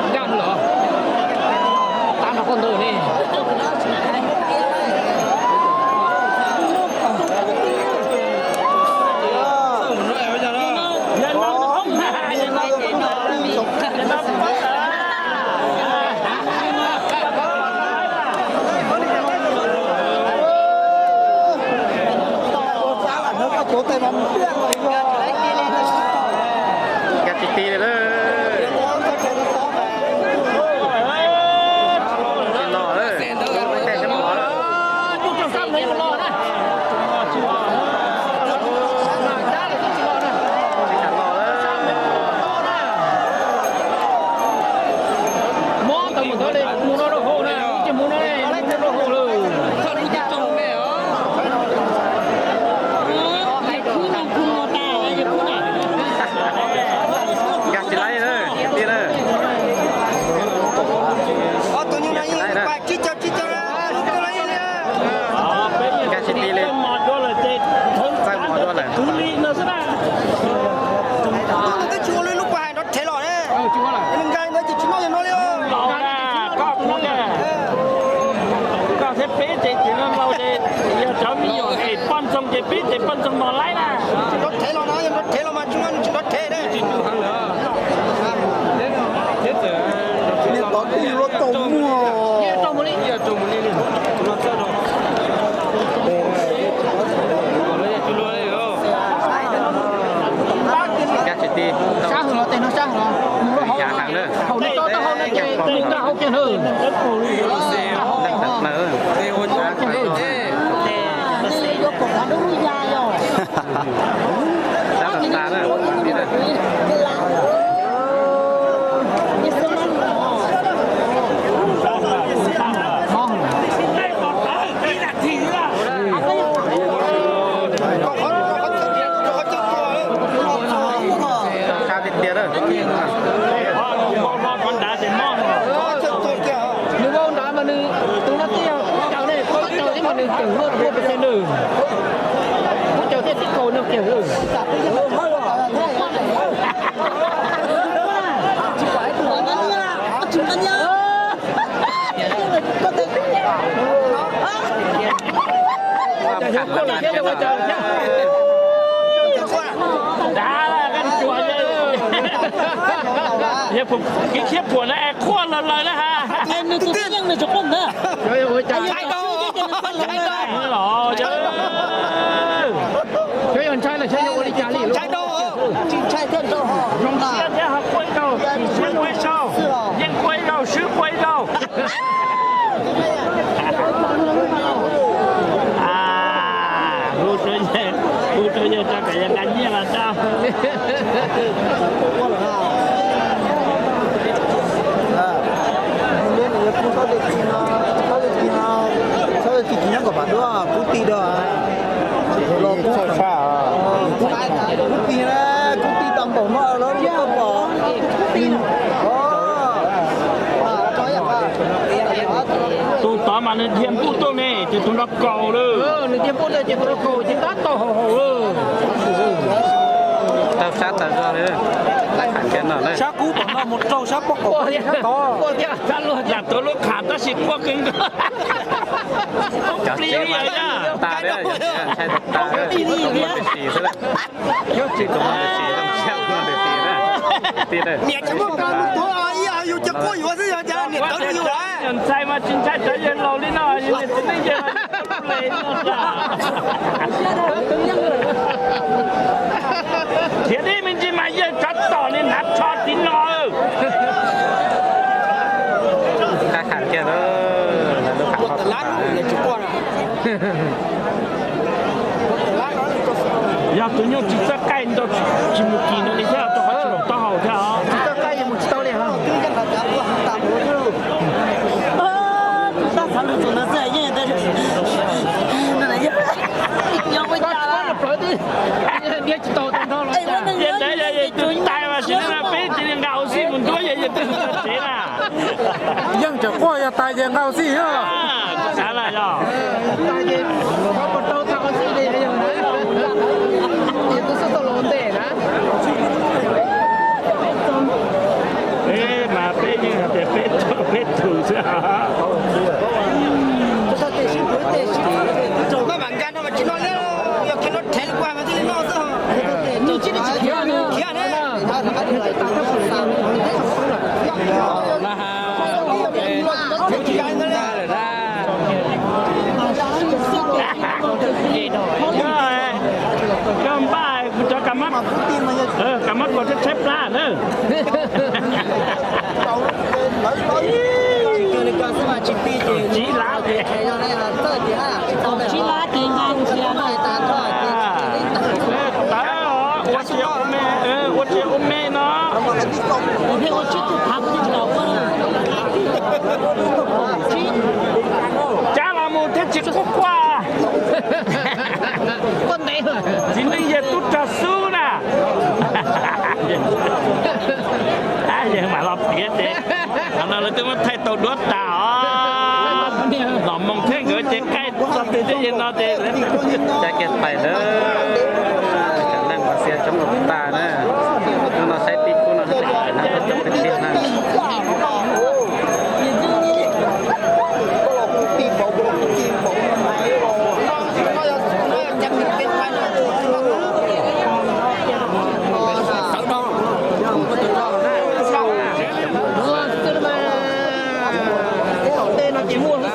Ncaj los tab no koj ntawd ne. Nkag tsis ti li lawm. Tsis los lawm. Tej sab mov lawm. Tsis kam los lawm. Mob tau mus ntawd li, mus no rau hauv na, ib ce mus no, mus no rau hauv lawm. Nkag tsis laib na, tij na. Nkag tsis ti li. Txawj mus dua lawm. Twb tsis ua li lub pab hais nrov rhev los ne. Nkag ntawd ces tsis noj yog no li. Los na, koj kuv na. Koj thiab peb ces ces no laus ces yog cov me nyuam es poj ntxoog ces peb ces poj ntxoog mos laib na. Tsis nrov rhev los no, yog nrov rhev los mas tsis noj, tsis nrov rhev na. Niag tod twb yuav luag tau muag. Nkag tsis ti. Sab hwm los tej no sab hwm los. Mus rau hauv, thaum nws tso taub hau no ces nws nkag hauv kiag lawm. Nkag hauv kiag lawm. Sab tas na. Sab tiag tiag na. Nws vau nrad mas nws tus no twb yog kub caws ne, kub caws thiab mas nws kawg luaj pua pes tsawg nws. Kub caws thiaj tib kaus nws kiag. Kev khiab phuam no es qhuaj lawm lawm na ha. Nws tus kub yeej nws tsis quaj ntag. Los yog ntshai los xyov yuav ua li cas li. Zoo siab thiab ho quaj ib zaug, swb quaj ib zaug, yeej quaj ib zaug, swb quaj ib zaug. Hu rau yawg, hu rau yawg tso kom yawg nqa nyiaj los tso. Kub tij na, kub tij tau npaum no lawm koj pom. Tus tod mas nws dhia npuj tuaj ne, ces tus no kaus lawm. Nws dhia npuj tuaj ces tus no kaus ces tab tom haum haum lawm. Tau sab tas zog li. Sab kub pom no mus rau sab pob kaum. Lam tuav lub qham tab sis quaj kawg nkaus. Cov plis tas, ntshai tas tas, tsis tus muaj ntsis xwb. Tsis tus muaj ntsis, niam tsis muaj plis mus tuav ib yam yus ces quaj yuav xwb, yog cas niam tawv rau yus lawm. Ntxhais mas tsis ntshai cov yawg laus li no, yus niam txiv neej ces mas ple no. Thiab tib me ntsis mas yawg tsov tom li hnav tsho tiv no. Qab qham kiag lawm, lub qham qhov qab. Yog tus nyuj tsis txawj qaij ntau, tsis mus kis ntau li thiab rau qhov tsis laum taub hau thiab os. Tsis txawj qaij mus tsis tau li os. Yeej tsis tau tag nrho los. Yog ntawd yog yog tus tais mas sim neej no peb cia li nqa auv xij mus nruab yog yog twg tsev na. Yeej tseem quaj yog tais ces nqa auv xij xwb. Xav lawm yog. Tais ces qhov puas tau tag auv xij li yog na. Yog tus xub tau los ntej na. Koj npaj kuv cov kav mab, kav mab kos tshaib tshaib plab na. Tsib lab ces, tsib lab ces nqa mus sia. Tawv os, ua tsis ua me, ua tsis ua me no. Cab los mus thiab tsis quaj quaj. Txiv neej yawg tub rog xub na. Yawg mam los piav ces, qhov no lawv twb muab thaij tau duab tas os. Los moo thiab nkawd ces qaij txog twg thiab yawg no ces, cab kiag pais lawm. Cov neeg Lav Xias coob tas na.